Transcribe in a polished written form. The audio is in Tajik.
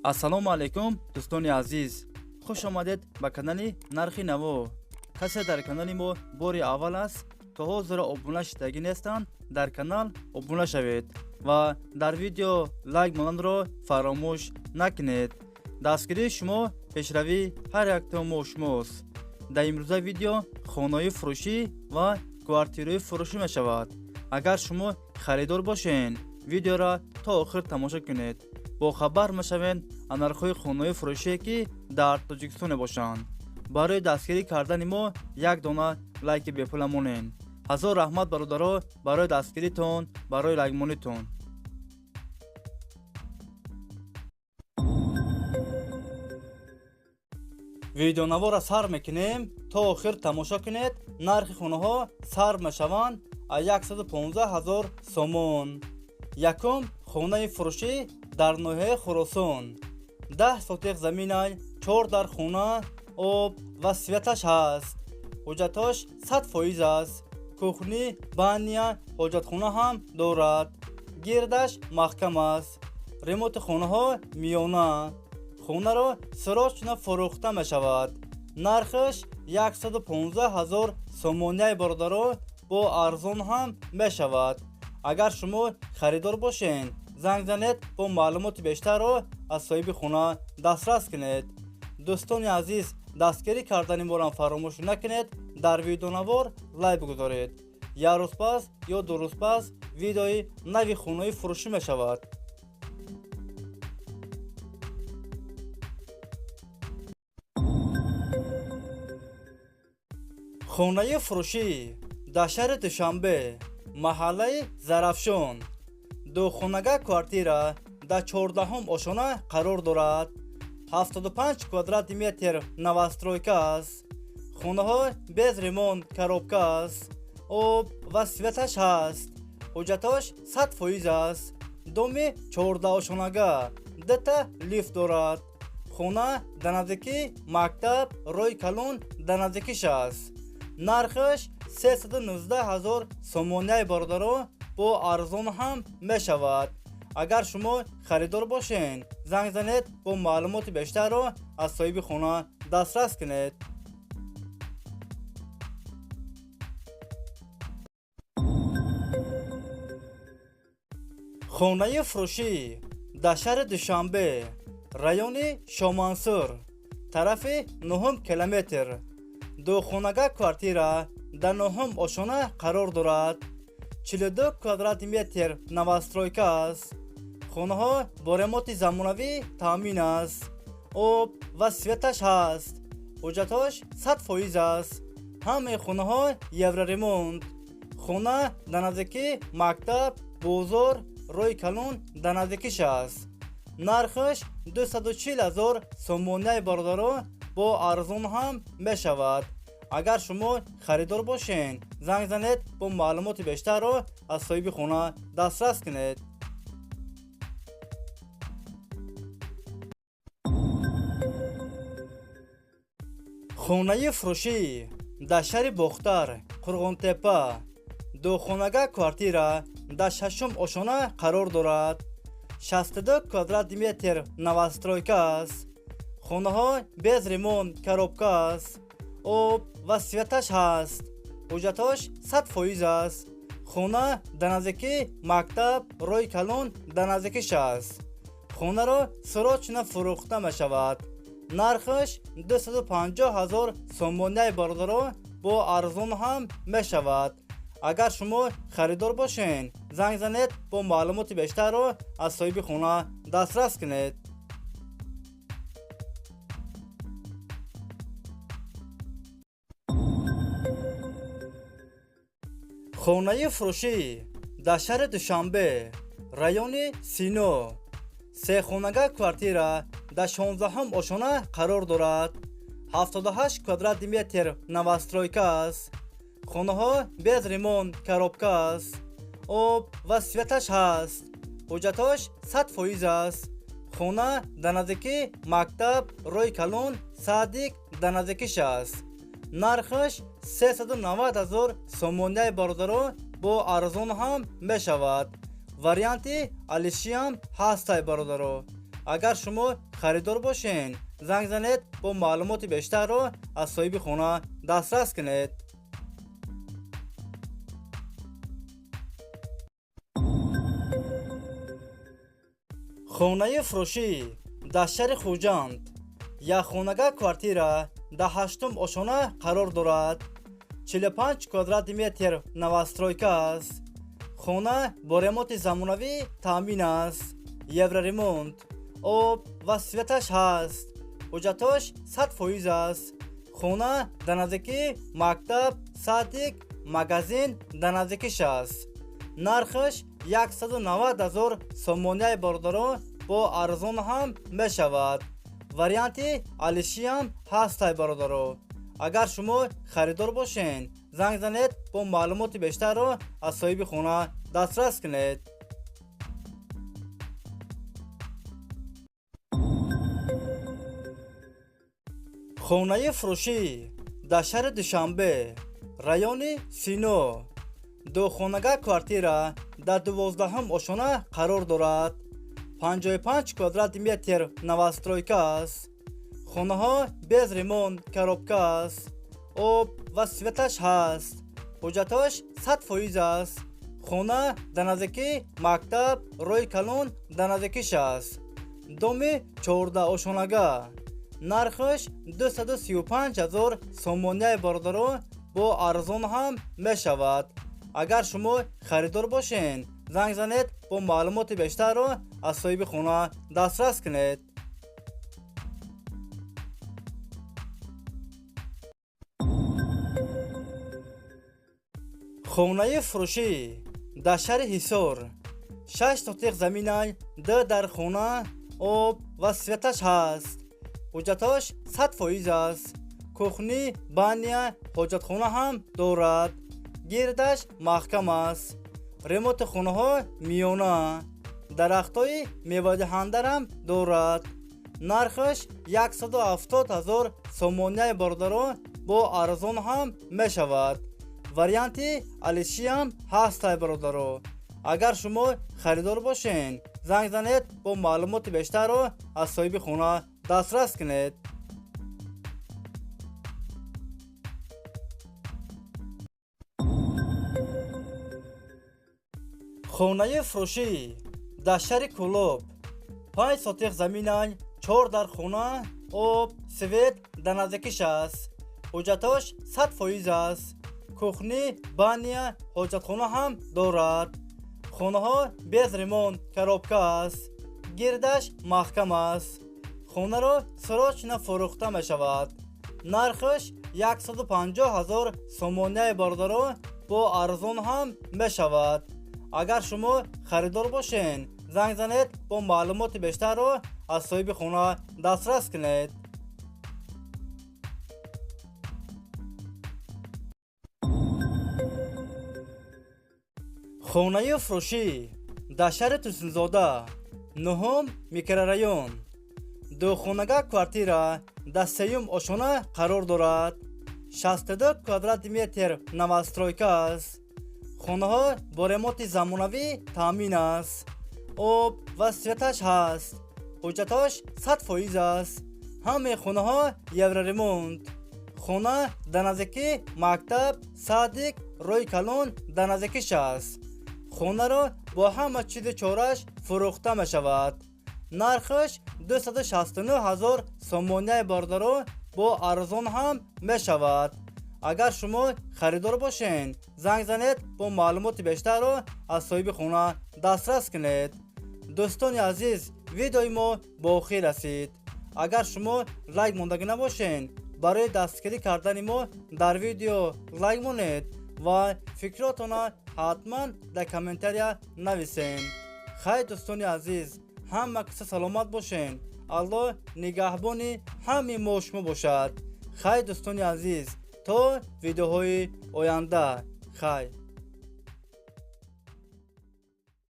Ассалому алайкум, дӯстони азиз, хуш омадед ба канали Нархи Наво. Касе дар канали мо бори аввал аст, то ҳозира обуна шидагӣ нестанд, дар канал обуна шавед ва дар видео лайк монанро фаромӯш накунед. Дастгирии шумо пешравии ҳар якто мо шумост. Дар имрӯза видео хонаҳои фурӯшӣ ва квартираҳои фурӯшӣ мешавад. Агар шумо харидор бошед, видеоро то охир тамошо кунед, бохабар мешавед аз нархҳои хонаҳои фурӯшие, ки дар Тоҷикистон мебошанд. Барои дастгирӣ кардани мо як дона лайки бепула монед. Ҳазор раҳмат, бародаро, барои дастгиритон, барои лайкмонитон. Видеонаворро сар мекунем, то охир тамошо кунед. Нархи хонаҳо сар мешаванд аз 115 ҳазор сомон. Якум хонаи фурӯшӣ дар ноҳияи Хуросон, 10 сотиқ заминай, чор дар хона, об ва светаш ҳаст. Ҳуҷҷатош 100% аст. Кухни, баня, ҳоҷатхона ҳам дорад. Гирдаш маҳкам аст. Ремонти хонаҳо миёна. Хонаро срочно фурӯхта мешавад. Нархаш 115 ҳазор сомонияи, бародаро, бо арзон ҳам мешавад. Агар шумо харидор бошед, занг занед, бо маълумоти бештарро аз соҳиби хона дастрас кунед. Дӯстони азиз, дастгирӣ кардани моро фаромӯш накунед, дар видеонавор лайк бигузоред. Як рӯз пас ё 2 рӯз пас видеои нави хонаи фурӯшӣ мешавад. Хонаи фурӯшӣ дар шаҳри Душанбе, маҳаллаи Зарафшон, духонага квартира дар 14-ҳум ошона қарор дорад. 75 квадрати метр, новостройка аст. Хонаҳо без ремонт, коробка аст. Об ва светаш ҳаст. Ҳуҷҷатош 100% аст. Доми 14-ошонага, дута лифт дорад. Хона дар наздикии мактаб, роҳи калон дар наздикиш аст. Нархаш 319 ҳазор сомонияи, бародаро, бо арзон ҳам мешавад. Агар шумо харидор бошед, занг занед, бо маълумоти бештарро аз соҳиби хона дастрас кунед. Хонаи фурӯшӣ дар шаҳри Душанбе, райони Шомансур, тарафи нуҳум километр, духонага квартира дар нуҳум ошона қарор дорад. 42 квадрати метр, новостройка аст. Хонаҳо бо ремонти замонавӣ таъмин аст. Об ва светаш ҳаст. Ҳуҷҷатҳош 100% аст. Ҳамаи хонаҳо евроремонт. Хона дар наздикии мактаб, бозор, роҳи калон дар наздикиш аст. Нархаш 240 ҳазор сомонияи, бародаро, бо арзон ҳам мешавад. Агар шумо харидор бошед, занг занед, бо маълумоти бештарро аз соҳиби хона дастрас кунед. Хонаи фурӯшӣ дар шаҳри Бохтар, Қурғонтепа, духонага квартира дар шашум ошона қарор дорад. 62 квадрати метр, новостройка аст. Хонаҳо без ремонт, коробка аст. Об ва светаш ҳаст. Ҳуҷҷатҳош 100% аст. Хона дар наздикии мактаб, роҳи калон дар наздикиш аст. Хонаро срочно фурӯхта мешавад. Нархаш 250 ҳазор сомонияи, бародаро, бо арзон ҳам мешавад. Агар шумо харидор бошед, занг занед, бо маълумоти бештарро аз соҳиби хона дастрас кунед. Хонаи фурӯшӣ дар шаҳри Душанбе, райони Сино, сехонага квартира дар 16-ҳум ошона қарор дорад. 78 квадрати метр, новостройка аст. Хонаҳо без ремонт, коробка аст. Об ва светаш ҳаст. Ҳуҷҷатҳош 100% аст. Хона дар наздикии мактаб, роҳи калон, садик дар наздикиш аст. Нархаш 390 ҳазор сомонияи, бародаро, бо арзон ҳам мешавад. Варианти алишиам ҳастай, бародаро. Агар шумо харидор бошед, занг занед, бо маълумоти бештарро аз соҳиби хона дастрас кунед. Хонаи фурӯшӣ дар шаҳри Хуҷанд. Якхонага квартира дар 8-ум ошона қарор дорад. 45 квадрати метр новостройка аст. Хона бо ремонти замонавӣ таъмин аст. Евроремонт, об ва светаш ҳаст. Ҳуҷҷатош 100% аст. Хона дар наздикии мактаб, садик, магазин дар наздикиш аст. Нархаш 190 000 сомонияи бародарон, бо арзон ҳам мешавад. Варианти алишиам ҳастай бародаро. Агар шумо харидор бошед, занг занед, бо маълумоти бештарро аз соҳиби хона дастрас кунед. Хонаи фурӯшӣ дар шаҳри Душанбе, райони Сино. Духонага квартира дар 12-ум ошона қарор дорад. 55 квадрати метр новостройка аст. Хонаҳо без ремонт, коробка аст. Об ва светаш ҳаст. Ҳуҷҷатош 100% аст. Хона дар наздикии мактаб, роҳи калон дар наздикиш аст. Доми 14 ошонага. Нархаш 235 000 сомонияи бародарон, бо арзон ҳам мешавад. Агар шумо харидор бошед, занг занед, бо маълумоти бештарро аз соҳиби хона дастрас кунед. Хонаи фурӯшӣ дар шаҳри Ҳисор. 6 сотиқ заминай, 2 дар хона, об ва светаш ҳаст. Ҳуҷҷатош 100% аст. Кухни, баня, ҳоҷатхона ҳам дорад. Гирдаш маҳкам аст. Ремонти хонаҳо миёна. Дарахтҳои мевадиҳандарам дорад. Нархаш 170 000 сомонияи бародарон, бо арзон ҳам мешавад. Варианти алишиам ҳастай бародаро. Агар шумо харидор бошед, занг занед, бо маълумоти бештарро аз соҳиби хона дастрас кунед. Хонаи фурӯшӣ дар шаҳри Кӯлоб. 5 сотиқ заминай, 4 дар хона, об, свет дар наздикиш аст. Ҳуҷҷатош 100% аст. Кухни, баня, ҳоҷатхона ҳам дорад. Хонаҳо без ремонт, коробка аст. Гирдаш маҳкам аст. Хонаро срочно фурӯхта мешавад. Нархаш 150 000 сомонияи бародарон, бо арзон ҳам мешавад. Агар шумо харидор бошед, занг занед, бо маълумоти бештарро аз соҳиби хона дастрас кунед. Хонаи фурӯшӣ дар шаҳри Турсунзода, 9-ум микрорайон. Духонага квартира дар 3-юм ошона қарор дорад. 62 квадрати метр новостройка аст. Хонаҳо бо ремонти замонавӣ таъмин аст. Об ва светаш ҳаст. Ҳуҷҷатош 100% аст. Ҳамаи хонаҳо евроремонт. Хона дар наздикии мактаб, садик, роҳи калон дар наздикиш аст. Хонаро бо ҳама чизи чораш фурӯхта мешавад. Нархаш 269 000 сомонияи бародарон, бо арзон ҳам мешавад. Агар шумо харидор бошед, занг занед, бо маълумоти бештарро аз соҳиби хона дастрас кунед. Дӯстони азиз, видеои мо ба охир расид. Агар шумо лайк мондагӣ набошед, барои дастгирӣ кардани мо дар видео лайк монед ва фикротонро ҳатман дар комментария нависед. Хайр, дӯстони азиз, ҳама киса саломат бошед. Аллоҳ нигаҳбони ҳамаи мо шумо бошад. Хайр, дӯстони азиз, то видеоҳои оянда. Хайр.